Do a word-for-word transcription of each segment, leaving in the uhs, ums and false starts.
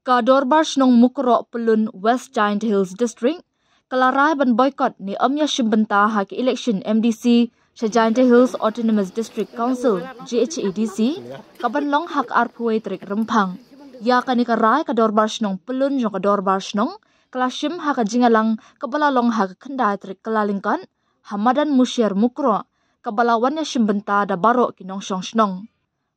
Ka Dorbar Shnong Mukroh Pyllun, West Jaintia Hills District, ka la rai ban boycott ne ym ïa shim bynta ha ka election M D C sha Jaintia Hills Autonomous District Council, J H A D C, ka ban long ha ka arphew tarik Rymphang. Ïa kane ka rai ka Dorbar Shnong Pyllun jong ka Dorbar Shnong ka la shim ha ka jingïalang kaba la long ha ka khyndai tarik Kyllalyngkot ha madan Mushiar Mukroh, kaba la wan ïa shim bynta da baroh ki nongshong shnong.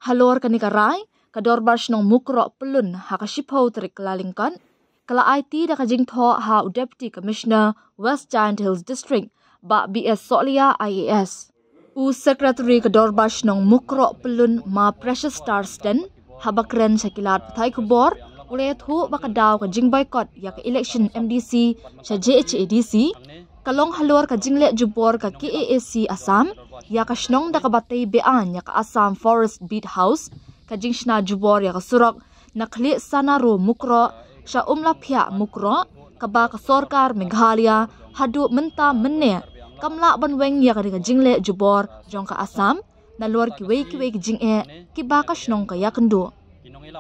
Halor kane ka rai, ka Dorbar Shnong Mukroh Pyllun ha ka shiphew tarik Kyllalyngkot ka la aiti da ka jingthoh ha u Deputy Commissioner, West Jaintia Hills District, Bah B S Sohliya, I A S. U Secretary ka Dorbar Shnong Mukroh Pyllun, Ma Precious Star Sten, haba kren sha ki lad pathai khubor, u la ïathuh ba ka daw ka jingboycott ïa ka election M D C sha J H A D C ka long halor ka jingleh jubor ka K A A C Assam ïa ka shnong da kaba tei be-aiñ ïa ka Assam Forest Beat House, ka jingshna jubor ïa ka surok na Khlieh Sanaro Mukroh sha Umlaphiah Mukroh, kaba ka sorkar Meghalaya haduh mynta mynne kam lah ban weng ïa kane ka jingleh jubor jong ka Assam, nalor kiwei kiwei ki jingeh kiba ka shnong ka ïakynduh.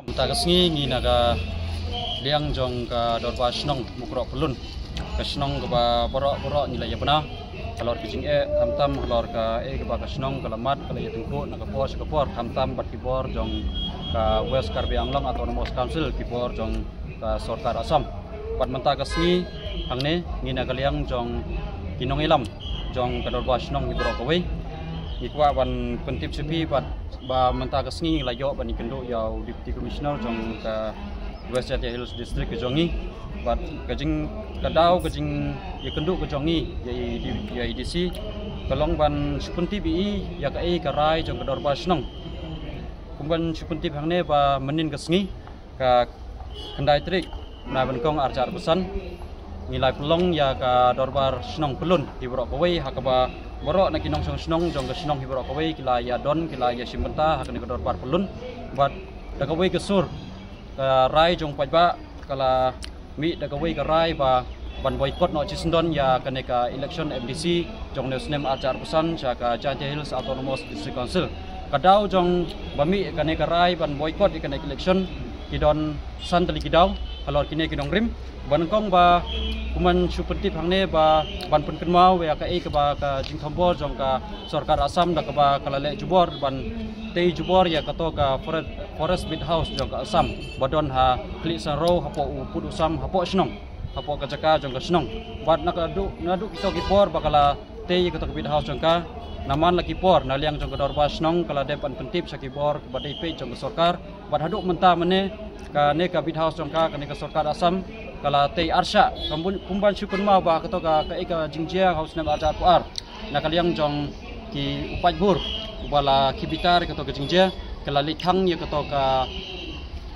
Mynta ka sngi ngi na ka liang jong ka Dorbar Shnong Mukroh Pyllun, ka shnong kaba baroh baroh ngi la ïa bna halor ki jingeh, khamtam halor kaei kaba ka shnong ka la mad, ka la ïa tyngkhuh na ka por sha ka por, khamtam bad ki bor jong ka West Karbi Anglong Autonomous Council, ki bor jong ka sorkar Assam. Bad mynta ka sngi hangne ngi na ka liang jong ki nongïalam jong ka Dorbar Shnong hi baroh kawei. Ngi kwah ban pyntip sha phi bad ba mynta ka sngi ngi la ïoh ban ïakynduh ïa u Deputy Commissioner jong ka West Jaintia Hills District ka jong ngi. Bad ka jing, ka daw ka jingïakynduh ka jong ngi ïa i, ïa i D C ka long ban shu pyntip ïa i ïa kaei ka rai jong ka Dorbar Shnong. Kum ban shu pyntip hangne ba mynnin ka sngi, ka khyndai tarik bnai ba nyngkong arhajar arphew san, ngi la pynlong ïa ka Dorbar Shnong Pyllun hi baroh kawei, ha kaba baroh na ki nongshong shnong jong ka shnong hi baroh kawei ki la ïa don, ki la ïa shim bynta ha kane ka Dorbar Pyllun. Bad da kawei ka sur, ka rai jong paidbah ka la mih da kawei ka rai ba ban boycott noh shisyndon ïa kane ka election M D C jong une u snem arhajar arphew san sha ka Jaintia Hills Autonomous District Council. Ka daw jong ba mih kane ka rai ban boycott ïa kane ka election ki don san tylli ki daw halor kine ki nongrim. Ba nyngkong ba kum ban shu pyntip hangne ba ban pynkynmaw ïa kaei kaba ka jingthombor jong ka sorkar Assam da kaba ka la leh jubor ban tei jubor ïa kato ka Forest, Forest Beat House jong ka Assam ba don ha Khlieh Sanaro hapoh u pud u sam hapoh shnong, hapoh ka jaka jong ka shnong. Bad naduh, naduh kito ki por ba ka la tei ïa kato ka Beat House jong ka, na man la ki por na liang jong ka Dorbar Shnong ka la dep ban pyntip sha ki bor ba dei peit jong ka sorkar. Bad haduh mynta mynne kane ka Beat House jong ka, kane ka sorkar Assam ka la tei arshah. Kum ban, kum ban shu kynmaw ba kato ka, kaei ka jingjia ha u snem arhajar arphew ar, na ka liang jong ki u paidbah uba la khie bitar ïa kato ka jingjia, ka la leit thang ïa kato ka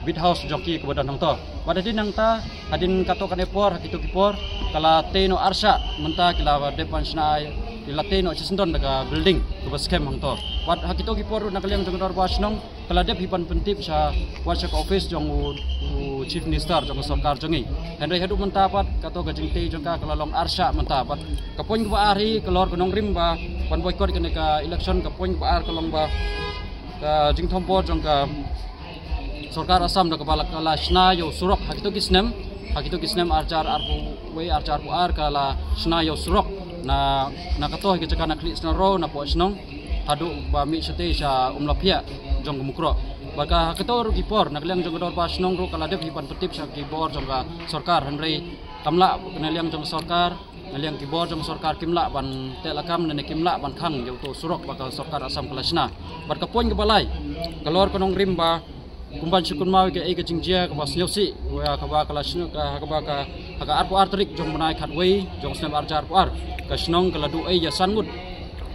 Beat House jong ki kaba don hangto. Bad hadien nangta, hadien kato kane por, ha kito ki por ka la tei noh arshah, mynta ki la dep ban shna, ki la tei noh shisyndon da ka building kaba skhem hangto. Bad ha kito ki por ruh na ka liang jong ka Dorbar Shnong ka la dep hi ban pyntip sha, wat sha ka office jong u, u Chief Minister jong ka sorkar jong ngi. Hynrei haduh mynta pat kato ka jingtei jong ka ka la long arshah mynta. Bad ka point kaba ar hi halor ka nongrim ba ban boycott kane ka election, ka point kaba ar ka long ba ka jingthombor jong ka sorkar Assam da kaba la, ka la shna ïa u surok ha kito ki snem, ha kito ki snem arhajar arphew wei, arhajar arphew ar ka la shna ïa u surok na, na kato ha ki jaka na Khlieh Sanaro na poh shnong haduh ba mih shatei sha Umlaphiah jong ka Mukroh. Bad ka ha kato ruh ki por na ka liang jong ka Dorbar Shnong ruh ka la dep hi ban pyntip sha ki bor jong ka sorkar, hynrei kam lah, na liang jong ka sorkar, na liang ki bor jong ka sorkar kim lah ban teh lakam ne kim lah ban khang ïa uto u surok ba ka sorkar Assam ka la shna. Bad ka point kaba lai halor ka nongrim ba kum ban shu kynmaw ïa kaei ka jingjia kaba sngewsih, ïa kaba ka la shna, ka, kaba ka, ha ka arphew ar tarik jong u bnai khatwei jong u snem arhajar arphew ar, ka shnong ka la duh ei ïa san ngut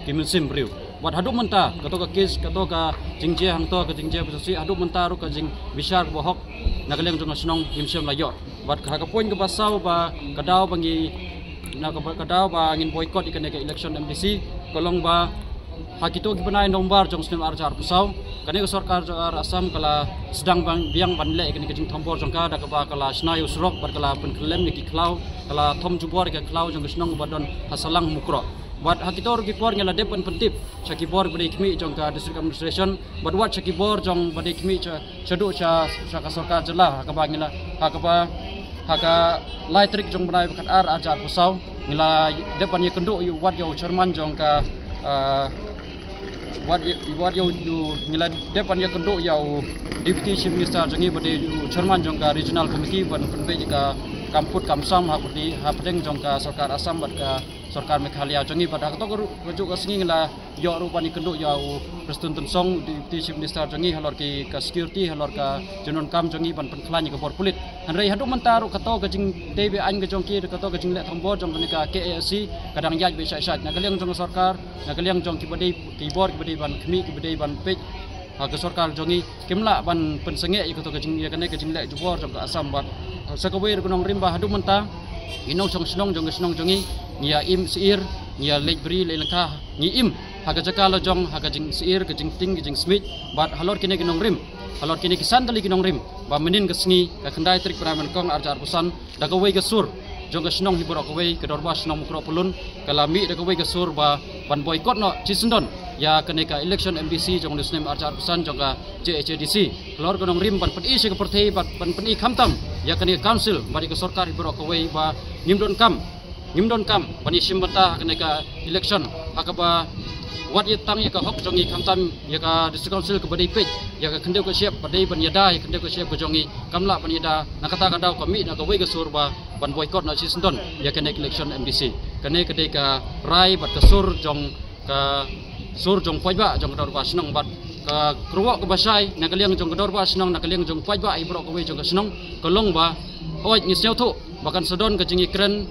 ki mynsiem briew. Bad haduh mynta kato ka case, kato ka jingjia hangto, ka jingjia ba sngewsih, haduh mynta ruh ka jingbishar kaba hok na ka liang jong ka shnong ngim shym la ïoh. Bad ha ka point kaba saw ba ka daw ba ngi, na ka, ka daw ba ngin boycott ïa kane ka election M D C ka long ba ha kito ki bnai November jong u snem arhajar arphew saw, kane ka sorkar jong ka Assam ka la sdang ban, biang ban leh ïa kane ka jingthombor jong ka da kaba ka la shna ïa u surok bad ka la pynkyllem ïa ki khlaw, ka la thom jubor ïa ki khlaw jong ka shnong ba don ha Salang Mukroh. Bad ha kito ruh ki por ngi la dep ban pyntip sha ki bor ba dei khmih jong ka District Administration, bad wat sha ki bor jong ba dei khmih sha, shaduh sha, sha ka sorkar jylla, ha kaba ngi la, ha kaba, ha ka lai tarik jong u bnai ba khatar arhajar arphew saw, ngi la dep ban ïakynduh ïa u, wat ïa u chairman jong ka, ah, wat ïa, wat ïa u, ïa u, ngi la dep ban ïakynduh ïa u Deputy Chief Minister jong ngi ba dei u chairman jong ka Regional Committee ban pynbeit ïa ka kam put kam sam ha pyrdi, ha pdeng jong ka sorkar Assam bad ka sorkar Meghalaya jong ngi. Bad ha kato ka ruh, kajuh ka sngi ngi la ïoh ruh ban ïakynduh ïa u Prestone Tynsong, u Deputy Chief Minister jong ngi, halor ki ka security, halor ka jingdonkam jong ngi ban pynkhlaiñ ïa ka bor pulit. Hynrei haduh mynta ruh kato ka jingdei be-aiñ ka jong ki, kato ka jingleh thombor jong kane ka K A S C, ka dang ïaid beit shaid shaid. Na ka liang jong ka sorkar, na ka liang jong ki ba dei, ki bor ki ba dei ban khmih, ki ba dei ban peit ha ka sorkar jong ngi, kim lah ban pynsangeh ïa kato ka jing, ïa kane ka jingleh jubor jong ka Assam. Bad sa kawei ruh ka nongrim ba haduh mynta, ngi nongshong shnong jong ka shnong jong ngi, ngi ïa im syiar, ngi ïa leit bri leit lyngkha, ngi im ha ka jaka la jong, ha ka jingsyiar, ka jingtieng, ka jingsmit. Bad halor kine ki nongrim, halor kine ki san tylli ki nongrim, ba mynnin ka sngi, ka khyndai tarik bnai ba nyngkong arhajar arphew san, da kawei ka sur jong ka shnong hi baroh kawei, ka Dorbar Shnong Mukroh Pyllun, ka la mih da kawei ka sur ba ban boycott noh shisyndon ïa kane ka election M D C jong u snem arhajar arphew san jong ka J H A D C. Halor ka nongrim ban pyni sha ka pyrthei, ban, ban pyni khamtam ïa kane ka council bad ïa ka sorkar hi baroh kawei ba ngim donkam, ngim donkam ban ïashim bynta ha kane ka election, ha kaba wat ïa tang ïa ka hok jong ngi, khamtam ïa ka District Council kaba dei peit ïa ka khyndew ka shyiap, ba dei ban ïada ïa ka khyndew ka shyiap ka jong ngi, kam lah ban ïada. Na kata ka daw ka mih na kawei ka sur ba ban boycott noh shisyndon ïa kane ka election M D C. Kane ka dei ka rai bad ka sur jong, ka sur jong paidbah jong ka Dorbar Shnong. Bad ka kyrwoh kaba shai na ka liang jong ka Dorbar Shnong, na ka liang jong paidbah hi baroh kawei jong ka shnong, ka long ba, hooid, ngi sngewthuh ba kan sa don ka jingïakren,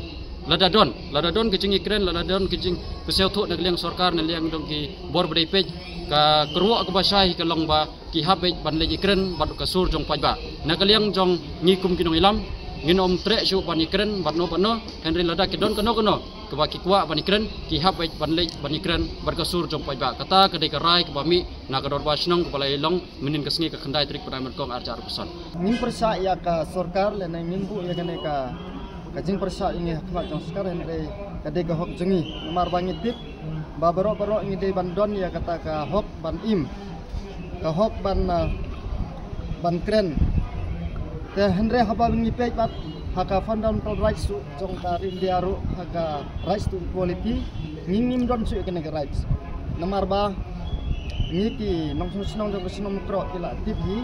lada don, lada don ka jingïakren, lada don ka jing, ka sngewthuh na ka liang sorkar, na liang jong ki bor ba dei peit, ka kyrwoh kaba shai ka long ba ki hap beit ban leit ïakren bad ka sur jong paidbah. Na ka liang jong ngi kum ki nongïalam, ngin ym treh shuh ban ïakren bad no bad no, hynrei lada ki don kano kano kaba ki kwah ban ïakren, ki hap beit ban leit ban ïakren bad ka sur jong paidbah. Kata ka dei ka rai kaba mih na ka Dorbar Shnong kaba la ïalong mynnin ka sngi, ka khyndai tarik bnai ba nyngkong arhajar arphew san. Ngim pyrshah ïa ka sorkar lane ngim buh ïa kane ka, ka jingpyrshah ïa ngi ha khmat jong sorkar, hynrei ka dei ka hok jong ngi. Namar ba ngi tip ba baroh baroh ngi dei ban don ïa kata ka hok ban im, ka hok ban, ah, ban kren. Te hynrei haba ngi peit bad ha ka fundamental rights jong ka ri India ruh, ha ka rights to equality, ngi ngim don shuh ïa kane ka rights. Namar ba ngi ki nongshong shnong jong ka shnong Mukroh ki la tip hi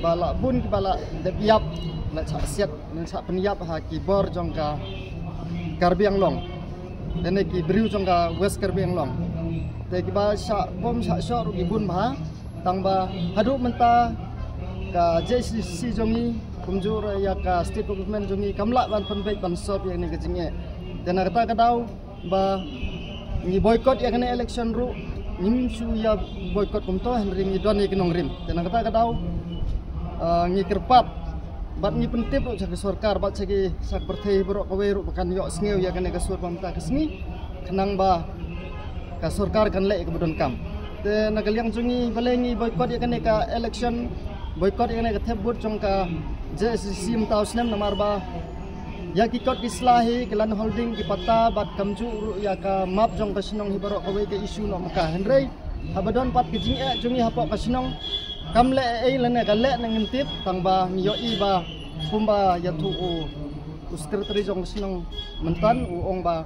ba la bun kiba la dep ïap, la shah siat, la shah pynïap ha ki bor jong ka Karbi Anglong, lane ki briew jong ka West Karbi Anglong. Te kiba shah bom shah shoh ruh ki bun bha. Tang ba haduh mynta ka J C C jong ngi, kumjuh ruh ïa ka state government jong ngi kam lah ban pynbeit ban solve ïa kane ka jingeh. Te na kata ka daw ba ngi boycott ïa kane election ruh, ngim shu ïa boycott kumto, hynrei ngi don ïa ki nongrim. Te na kata ka daw, ah, ngi kyrpad bad ngi pyntip ruh sha ka sorkar bad sha ki, sha ka pyrthei baroh kawei ruh ba kan ïohsngew ïa kane ka sur ba mynta ka sngi, khnang ba ka sorkar kan leh ïa kaba donkam. Te na ka liang jong ngi, balei ngi boycott ïa kane ka election, boycott ïa kane ka thep vote jong ka J S D C mynta u snem, namar ba ïa ki kot ki sla hi, ki land holding, ki patta, bad kumjuh ruh ïa ka map jong ka shnong hi baroh kawei ka issue noh ma ka. Hynrei haba don pat ka jingeh jong ngi hapoh ka shnong, kam leh ei ei lane ka leh ne ngim tip, tang ba ngi ïohi ba kumba ïathuh u, u secretary jong ka shnong mynta, u ong ba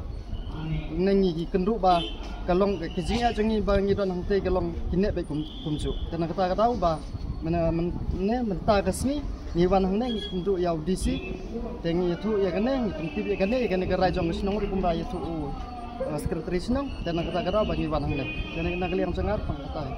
ne ngi ïakynduh ba ka long ka, ka jingeh jong ngi ba ngi don hangtei ka long kine beit kum, kumjuh. Te na kata ka daw ba mynne, mynne mynta ka sngi ngi wan hangne ngi ïakynduh ïa u D C. Te ngi ïathuh ïa kane, ngi pyntip ïa kane, ïa kane ka rai jong ka shnong ruh kumba ïathuh u, uh, secretary shnong. Te na kata ka daw ba ngi wan hangne. Te na, na ka liang jong nga ruh tang kata hi.